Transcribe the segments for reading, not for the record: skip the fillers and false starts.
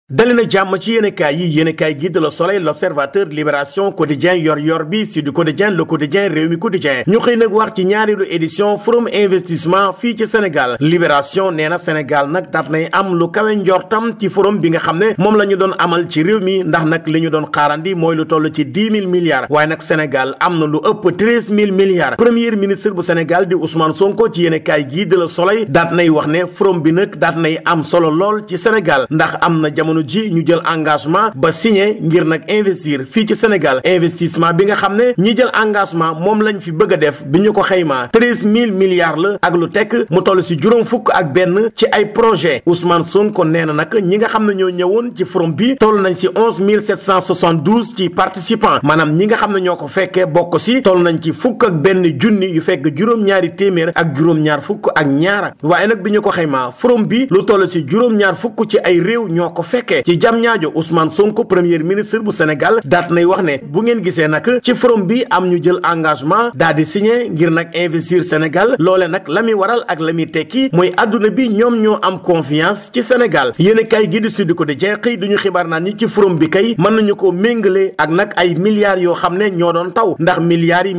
dali na jàmm ci yéenekaay gi de Le Soleil, L'Observateur, Libération, Quotidien, Yor-Yor bi, Sud Quotidien, Le Quotidien, Rewmi Quotidien ñu xëy nag wax ci ñaareelu édition forum investissement fii ci Sénégal. Libération nee na Sénégal nag daat nay am lu kawe njortam ci forum bi nga xam ne moom la ñu doon amal ci réew mi ndax nag li ñu doon xaarandi mooy lu toll ci 10 000 milliards waaye nag Sénégal am na lu ëpp 13 000 milliards. Premier ministre bu Sénégal di Ousmane Sonko ci yéenekaay gi de Le Soleil daat nay wax ne forum bi nag daat nay am solo lool ci Sénégal ndax am na jamono ji ñu jël engagement ba signé ngir nag investir fii ci Sénégal. Investissement bi nga xam ne ñi jël engagement moom lañ fi bëgg a def bi ñu ko xaymaa 13 000 milliards la ak lu tekk mu toll si juróom fukk ak benn ci ay projet. Ousmane Sonko nee na nag ñi nga xam ne ñoo ñëwoon ci forum bi toll nañ si 11 772 ci participants maanaam ñi nga xam ne ñoo ko fekkee bokk si toll nañ ci fukk ak benn junni yu fekk juróom-ñaari téeméer ak juróom-ñaar fukk ak ñaara waaye nag bi ñu ko xaymaa forum bi lu toll si juróom-ñaar fukk ci ay réew ñoo ko fekkee. ci Diamniadio Ousmane Sonko premier ministre bu Sénégal daat nay wax ne bu ngeen gisee nag ci forum bi am ñu jël engagement daal di signé ngir nag investir Sénégal loole nag la muy waral ak la muy tekki mooy adduna bi ñoom ñoo am confiance ci Sénégal. yéen a kay gi di Sud Quotidien xëy duñu xibaar naan ñi ci forum bi kay mën nañu ko méngale ak nag ay milliards yoo xam ne ñoo doon taw ndax milliards yi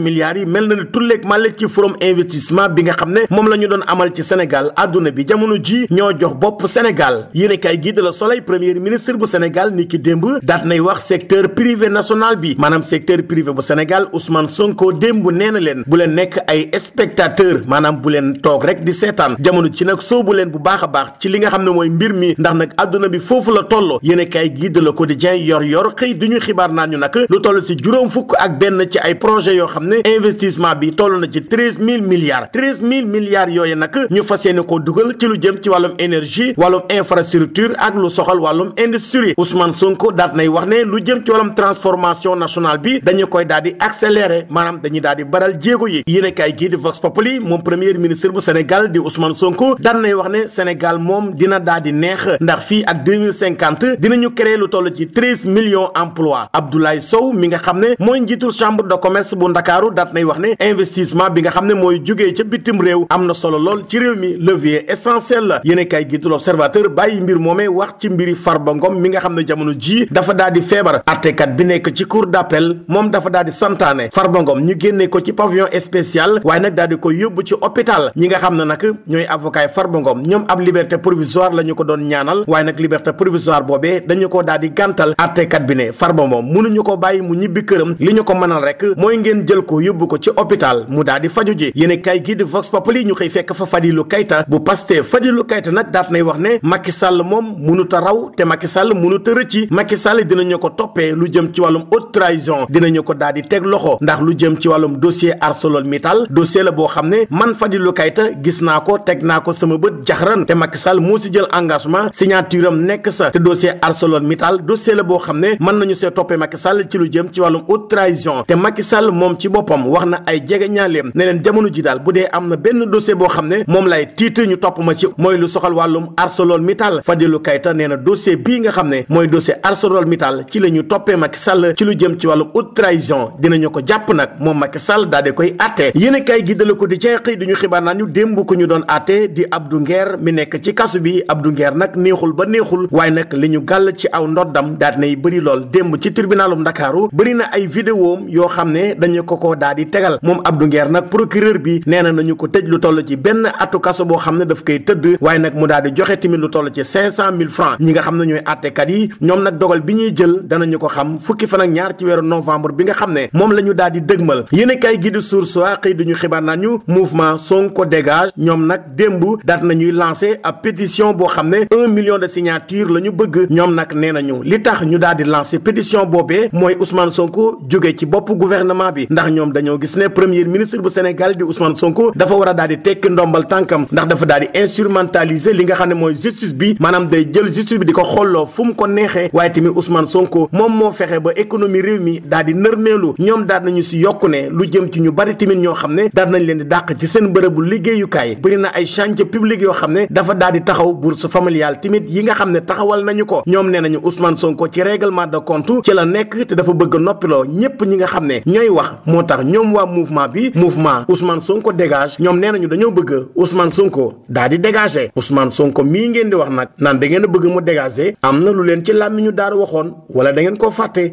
mel na ne tulleeg màlle ci forum investissement bi nga xam ne moom la ñu doon amal ci Sénégal adduna bi jamono ji ñoo jox bopp Sénégal. yéen a kay gi de Le Soleil premier ministre bu Sénégal ni ki démb daat nay wax secteur privé national bi maanaam secteur privé bu Sénégal Ousmane Sonko démb nee na leen bu leen nekk ay spectateur maanaam bu leen toog rek di seetaan jamono ci nag soobu leen bu baax a baax ci li nga xam ne mooy mbir mi ndax nag adduna bi foofu la toll. yéen a kaay gi de Le Quotidien Yor-Yor xëy duñu xibaar naan ñu nag lu toll si juróom fukk ak benn ci ay projet yoo xam ne investissement bi toll na ci 13 000 milliards 13 000 milliards yooyu nag ñu fas yéene koo dugal ci lu jëm ci wàllum énergie wàllum infrastructure ak lu soxal wàllum industrie. Ousmane Sonko daat nay wax ne lu jëm ci wàllum transformation nationale bi dañu koy daal di accélérer maanaam dañuy daal di baral jéego yi. yéen kaay gii di Vox Populi moom premier ministre bu Sénégal di Ousmane Sonko daat nay wax ne Sénégal moom dina daal di neex ndax fii ak 2050 dinañu créer lu toll ci 13 millions emplois. Abdoulaye Sow mi nga xam ne mooy njiitul chambre de commerce bu Ndakaaru daat nay wax ne investissement bi nga xam ne mooy jógee ca bitim réew am na solo lool ci réew mi levier essentiel la. yéen kaay gii di L'Observateur bàyyi mbir moomee wax ci mbiri Farba Ngom mi nga xam ne jamono ji dafa daal di feebar àttekat bi nekk ci cour d'appel moom dafa daal di santaane Farba Ngom ñu génnee ko ci pavillon spécial waaye nag daal di ko yóbbu ci hôpital. ñi nga xam ne nag ñooy avocat yi Farba Ngom ñoom ab liberté provisoire la ñu ko doon ñaanal waaye nag liberté provisoire boobee dañu ko daal di gàntal àttekat bi ne Farba moom mënuñu ko bàyyi mu ñibbi këram li ñu ko mënal rek mooy ngeen jël ko yóbbu ko ci hôpital mu daal di faju ji. yéen kay gi di Vox Populi ñu xëy fekk fa Fadilou Keita bu Pastef Fadilou Keita nag daat nay wax ne Macky Sall moom mënut a raw te Macky Sall mënut a rëcci. Macky Sall dinañu ko toppee lu jëm ci wàllum haute trahison dinañu ko daal di teg loxo ndax lu jëm ci wàllum dossier ArcelorMittal dossier la boo xam ne man Fadilou Keita gis naa ko teg naa ko sama bët jaxaran te Macky Sall moo si jël engagement signature am nekk sa te dossier ArcelorMittal dossier la boo xam ne mën nañu see toppee Macky Sall ci lu jëm ci wàllum haute trahison te Macky Sall moom ci boppam wax na ay jege ñaaleem ne leen jamono ji daal bu dee am na benn dossier boo xam ne moom lay tiit ñu topp ma ci mooy lu soxal wàllum ArcelorMittal. Fadilou Keita nee na dossier bii nga xam ne mooy dossier ArcelorMittal ci la ñu toppee Macky Sall ci lu jëm ci wàllum haute trahison dinañu ko jàpp nag moom Macky Sall daal di koy àtte. yéen kay gi de Le Quotidien xëy duñu xibaar naa ñu démb ko ñu doon àtte di Abdou Nguer mi nekk ci kasu bi Abdou Nguer nag neexul ba neexul waaye nag li ñu gàll ci aw ndoddam daal di nay bëri lool démb ci tribunalum Ndakaaru bëri na ay vidéom yoo xam ne dañu ko daal di tegal moom Abdou Nguer nag procureur bi nee na nañu ko tëj lu toll ci benn atu kaso boo xam ne daf koy tëdd waaye nag mu daal di joxe tamit lu toll ci 500 000 francs ñi nga xam ne ñooy àttekat yi ñoom nag dogal bi ñuy jël danañu ko xam fukki fan ak ñaar ci weeru novembre bi nga xam ne moom la ñu daal di dëgmal. yéen a kay gi di Source A xëy duñu xibaar nañu mouvement Sonko dégage ñoom nag démb daat nañuy lancé ab pétition boo xam ne 1 million de signatures la ñu bëgg ñoom nag nee nañu li tax ñu daal di lancé pétition boobee mooy Ousmane Sonko jóge ci bopp gouvernement bi ndax ñoom dañoo gis ne premier ministre bu Sénégal di Ousmane Sonko dafa war a daal di tekki ndombal tànkam ndax dafa daal di instrumentaliser li nga xam ne mooy justice bi maanaam day jël justice bi di ko xolloo fu mu ko neexee waaye tamit Ousmane Sonko moom moo fexe ba économie réew mi daal di nërmeelu ñoom daal nañu si yokku ne lu jëm ci ñu bari tamit ñoo xam ne daal nañ leen di dàq ci seen bërëbu liggéeyukaay bëri na ay chantier public yoo xam ne dafa daal di taxaw bourse familiale tamit yi nga xam ne taxawal nañu ko ñoom nee nañu Ousmane Sonko ci règlement de compte ci la nekk te dafa bëgg noppiloo ñépp ñi nga xam ne ñooy wax moo tax ñoom waa mouvement bi mouvement Ousmane Sonko dégage ñoom nee nañu dañoo bëgg Ousmane Sonko daal di dégager Ousmane Sonko mii ngeen di wax nag naan da ngeen a bëgg mu dégager engagé am na lu leen ci làmmiñu Daaru waxoon wala da ngeen koo fàtte.